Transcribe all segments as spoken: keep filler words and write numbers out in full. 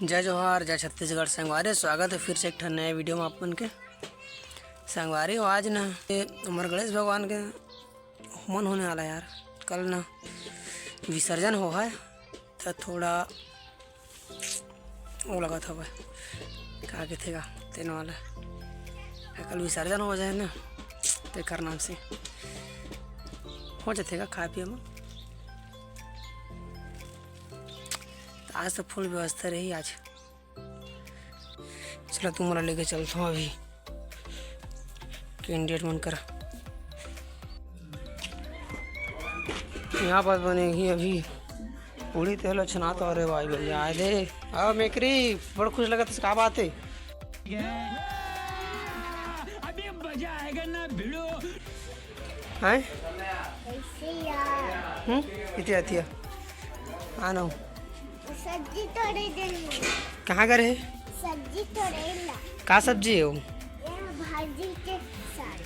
जय जोहार, जय छत्तीसगढ़ संगवारी, स्वागत है फिर से एक ठन नए वीडियो में आप मन के। संगवारी हो, आज ना ये हमर गणेश भगवान के होमन होने वाला यार, कल ना विसर्जन हो है, त थोड़ा वो लगत हवय, का कथे गा, तेन वाला कल विसर्जन हो जाए ना, तेकर नाम से हो जाथे गा खाए पिए में। त आज तो फुल व्यवस्था रही आज। चला, तुमन ला लेके चलथों अभी कैंडिडेट मन करा। यहाँ पास बनेगी अभी पूड़ी तेल अच्छा ना तो। अरे भाई भैया आए दे। अब मेकरी बड़ खुश लगत है, का बात है? अभी मजा आएगा ना भिड़ो। हैं? कैसे यार? हम्म, इतिया इतिया। आ ना। सब्जी तोड़े देनी। कहाँ करे? सब्जी तोड़े ला। का सब्जी है वो? ये भाजी के साग।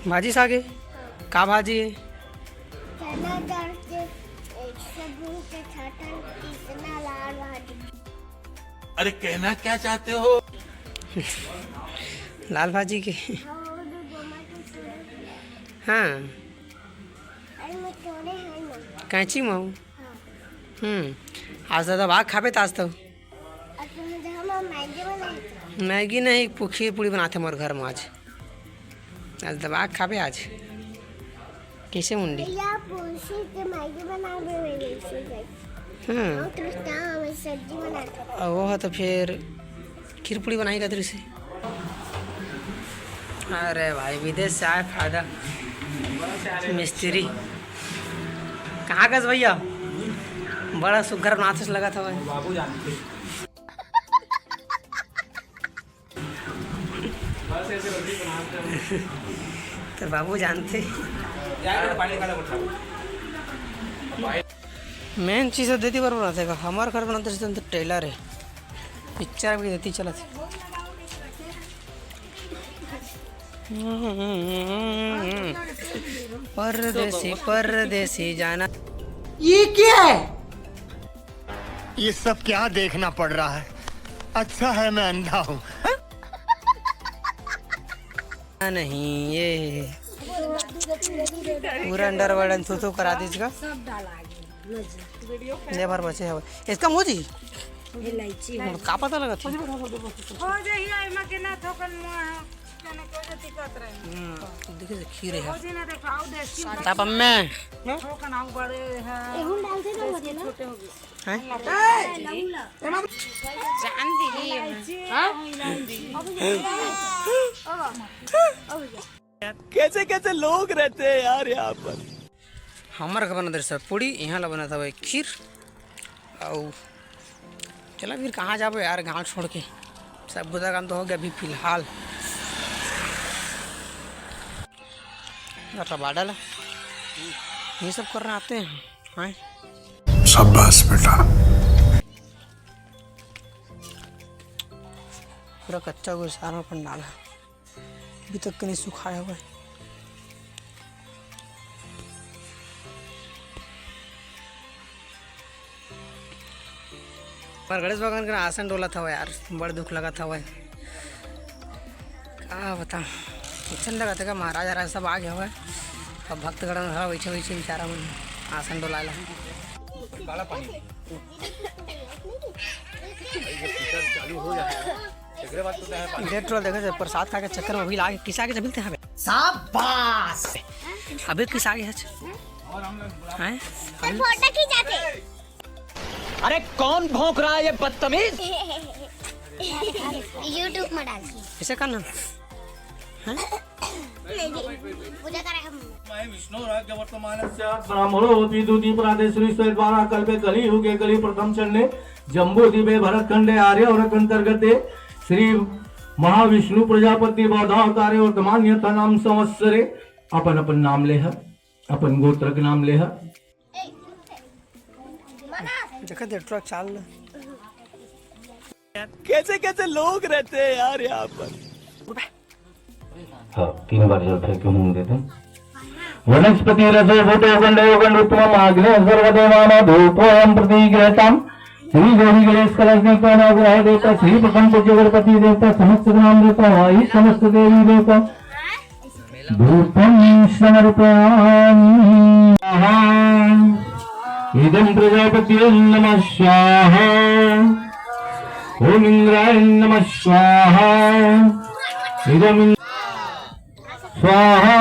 भाजी साग है? का भाजी है? चना दाल के, एक सब्जी के छाटल, कितना लाल भाजी। अरे, कहना क्या चाहते हो? लाल भाजी के। हाँ, वो जो टमाटर तोड़े। हाँ। अरे, मैं तोड़े हैं ना। कैंची में हूँ। हाँ। हम्म। आज तो दबा खाबे त आज तो। अब तुम जहाँ मैगी बनाई थी। मैगी नहीं, पु-, खीर पूड़ी बनाथे मोर घर में आज। आज दबा खाबे आज। कैसे मुंडी? भैया, पूछी के मैगी बनाबे, मैगी सीखे। हम्म। और तो क्या, मैं सब्जी बनाते। और वो है तो फिर खीर पूड़ी बनाई रहते से। अरे भाई, विदेश से आए फायदा। मिस्त्री कहाँ गस भैया? बड़ा सुग्घर नाचस लगत हवय। बाबू जानते। बस ऐसे रोटी बनाते हैं। तो बाबू जानते। जाए तो पानी खा ले, उठा। मेन चीज तो देती बर बनाथे का, हमार घर बनाथे तो टेलर है, पिक्चर भी देती चलत है। परदेसी, परदेसी जाना। ये क्या है? ये सब क्या देखना पड़ रहा है? अच्छा है मैं अंधा हूँ। नहीं, ये पूरा अंडरवर्ल्ड थू थू करा दीजिएगा। सब डाला आगे। ले भर बचे हवे। इसका मोजी? इलायची। मोर का पता लगत है? हो जाही, आई मा के ना थोकन मुआ, कने कोई दिक्कत रहे। हम्म, देखे से खीर है। हो जी ना, देखो, आओ देसी। तापा में। थोकन आओ बड़े हैं। एहू डालते तो मत ना। छोटे हो गए। हैं? जान दी। हाँ? कैसे कैसे लोग रहते हैं यार यहाँ पर। हमर घर बनत रहे सब पूड़ी, यहाँ ला बनत हवे खीर। अउ चला फिर कहाँ जाबो यार, गाँव छोड़ के। सब बुता काम तो हो गया अभी फिलहाल। अरे बाडा ला, ये सब करना आते हैं, हैं? शाबाश बेटा। पूरा कच्चा गुड़ सारा पंडाल है। अभी तक के नहीं सुखाए हुए। पर गणेश भगवान के आसन डोलत हवय यार, बड़ दुख लगत हवय। का बता, अइसन लगत है का महाराज हराज सब आ गए हवय। अब भक्तगण ह बैठे बैठे बेचारा मन आसन डोलाए ला। काला पानी। चालू हो जाए। एकरे बाद तो तैं पानी। देख टोला देखे से प्रसाद खा के चक्कर में अभी लागे किसा के जमीन ते हवे। शाबाश। अबे किसा के हच? हैं? अबे फोटो खींचाते। अरे कौन भौंक रहा है ये बदतमीज? YouTube में डाल। ऐसे करना। हैं? पूजा करे हम। विष्णु राज्य वर्तमान। ब्राह्मणो होती दूती प्रादेश्वरी से द्वारा कल्पे कलियुगे कलि प्रथम चंडे जम्बू दीपे भरत खंडे आर्य और अंतर्गते श्री महाविष्णु प्रजापति बौद्धावतारे वर्तमान यथा नाम संवत्सरे अपन अपन नाम लेह, अपन गोत्र के नाम लेह। देखा दे ट्रक चाल। कैसे कैसे लोग रहते हैं यार यहाँ पर। हाँ, तीन बार जल फेंक के मुंह देते हैं। वनस्पति रसो भूतो गंधो गंधोत्तमम आग्नेय सर्वदेवानां धूपोऽयं प्रतिगृह्यताम्। श्री गौरी गणेश कलश देवता, नवग्रह देवता, श्री प्रपंच जगतपति देवता, समस्त ग्राम देवता, वायु समस्त देवी देवता, धूपं समर्पयामि। स्वाहा। इदं प्रजापतये नमः स्वाहा। ओम इंद्राय नमः स्वाहा। इदं स्वाहा,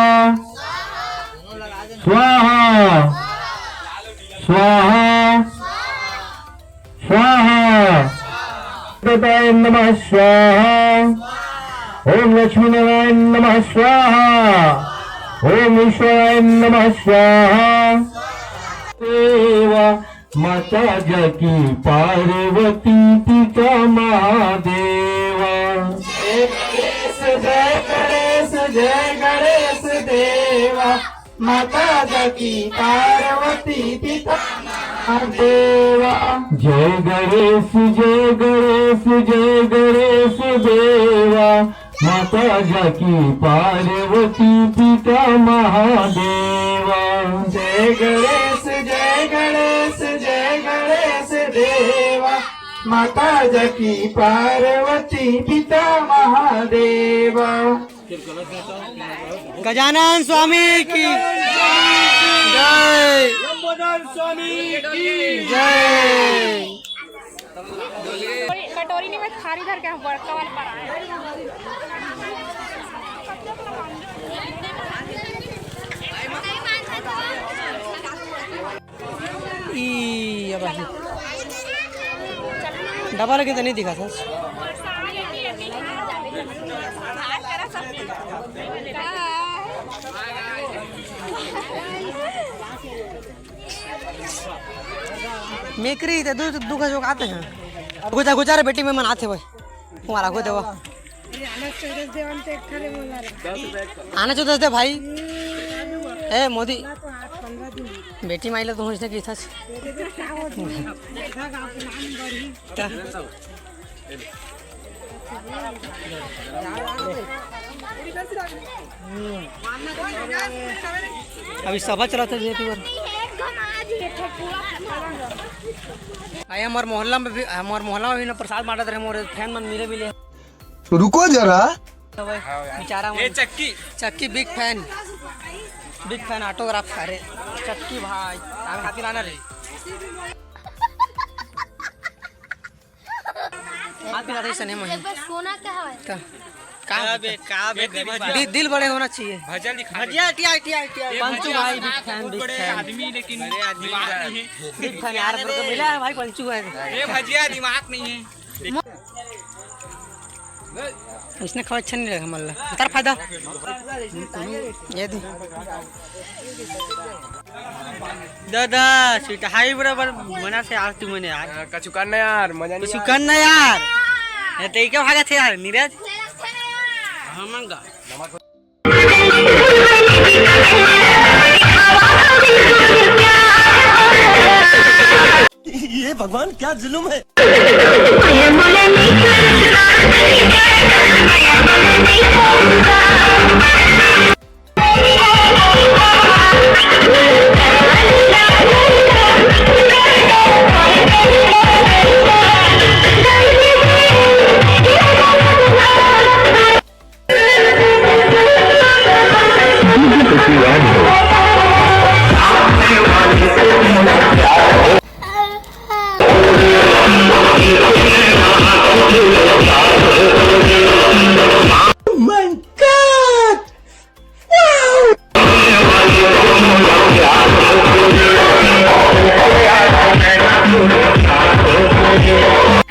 स्वाहा, स्वाहा, स्वाहा। देवाय नमः स्वाहा। ओम लक्ष्मी नारायण नमः स्वाहा। ओम ईश्वराय नमः स्वाहा। देवा माता जाकी पार्वती पिता महादेवा। जय गणेश, जय गणेश, जय गणेश देवा। माता जाकी पार्वती पिता महादेवा। जय गणेश, जय गणेश, जय गणेश देवा। माता जाकी पार्वती पिता महादेवा। जय गणेश, जय गणेश, जय गणेश देवा। माता जाकी पार्वती पिता महादेवा। गजानन स्वामी की जय। लंबोदर स्वामी की जय। कटोरी नहीं, मैं थारी धर के हम बड़का वाला पर आए। ई अब आही। डबल के तो नहीं दिखा था। मेकरी ते दू दू का जो आते हैं। गुजा गुजा रे बेटी, मैं मनाते भाई। तुम्हारा को देवा। आना चौदस दे भाई। ए मोदी। बेटी माइला तो होइस ना की था। अभी सभा चलत हे जेती बर। आए हमर मोहल्ला में भी, हमर मोहल्ला में भी ना प्रसाद बांटत रहे, मोरे फैन मन मिले मिले। तो रुको जरा। बेचारा ये मन। चक्की। चक्की big fan, big fan autograph। अरे चक्की भाई, आवे खातिर आना रे। हाथ मिला दे सने में। एक बार सोना क्या है? का? का का बे, का बे, गरीब आदमी। दिल, दिल बड़े होना चाहिए। भजिया दिखा। Bhajia, T I, T I, T I. ये पंचू भजिया भाई, big fan, बहुत big बड़े fan। आदमी, लेकिन बड़े आदमी दिमाग नहीं है। Big fan यार, मेरे को मिला है भाई, पंचू है। ये भजिया दिमाग नहीं है। इसने खावा अच्छा नहीं लगा, मल्ला। तार फायदा। ये दे। दादा, स्वीट हाई बराबर मना से आज तू मैंने आज। कछु करना यार, मजा नहीं कुछ आया। करना यार। ये तो क्या भागा थे यार, नीरज? हाँ, मंगा। ये भगवान, क्या जुल्म है।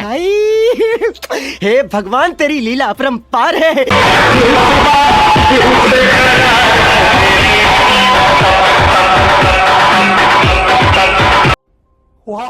भाई, हे भगवान, तेरी लीला अपरंपार है। वाह,